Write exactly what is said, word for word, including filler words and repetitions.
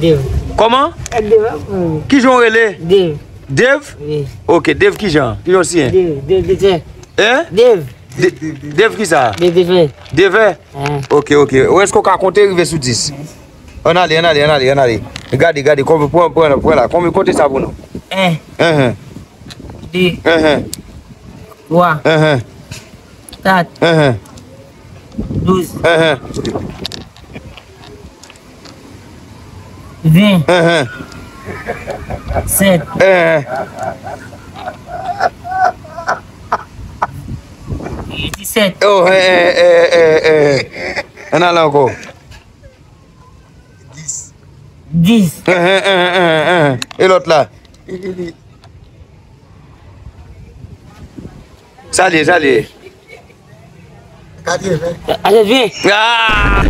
Dev. Kòman? Dev ap pran. Kijan w rele? Dev. Dev? Wi. Ok, Dev kijan? Kijan w siyen? Dev, Dev, Dev. Hein? Dev. De- Dev kisa? Dev, Dev. Dev? Ah. Ok, ok. Ou èske w ka konte rive sou dis? Ann ale, ann ale, ann ale, ann ale. Gade, gade, konbyen, pran, pran, pran la. Konbyen, konte sa pou nou? En. Enhen. De. Enhen. Twa. Enhen. Kat. Enhen. Douz. Enhen. Ven. Enhen. Sèt. Enhen. Disèt. Oh, eh, eh, eh, eh, eh. Ann ale ankò. Dis. Enhen, enhen, enhen, enhen. E lòt la? Sa l ye, sa l ye? Katreven. Katreven. Ah!